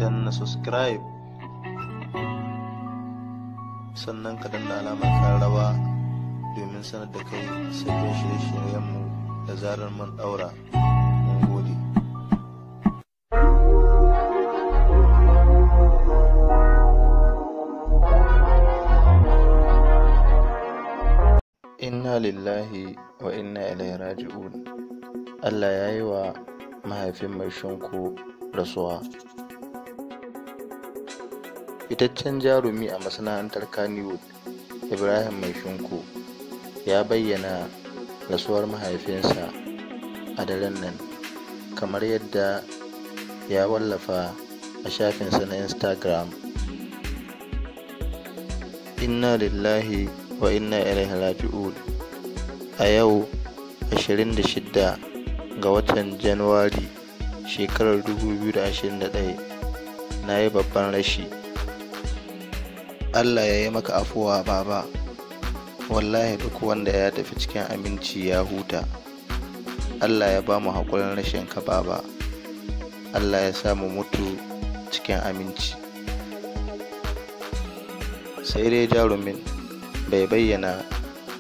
Danna subscribe, sannan ka danna alamar kararrawa domin sanar da kai sabbin shirye-shiryenmu da zarar mun daura. Mun gode. Inna lillahi wa inna ilaihi raji'un. Allah ya yi wa mahaifin Mai Shinko rasuwa. Fitaccen jarumi a masana'antar Kannywood, Ibrahim Mai Shinko, ya bayyana rasuwar mahaifinsa a daren nan, kamar yadda ya wallafa a shafinsa na Instagram. Inna lillahi wa inna ilaihi raji'un. A yau 26 ga watan Januwari shekarar 2021, na yi babban rashi. Allah ya yi maka afuwa, baba. Wallahi duk wanda ya tafi cikin aminci ya huta. Allah ya ba mu haƙurin rashin ka, baba. Allah ya sa mu mutu cikin aminci. Sai dai jarumin bai bayyana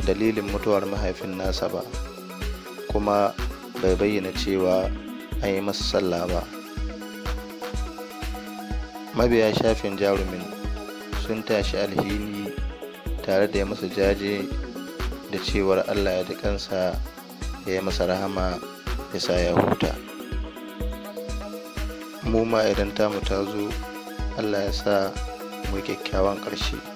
dalilin mutuwar mahaifin nasa ba, kuma bai bayyana cewa an yi masa sallah ba. Mabiya shafin jarumin sun tashi alhini tare da ya masa jaje da cewar Allah ya ji kansa, ya yi masa rahama, ya sa ya huta. Mu ma idan tamu ta zo, Allah ya sa mu kyakkyawan ƙarshe.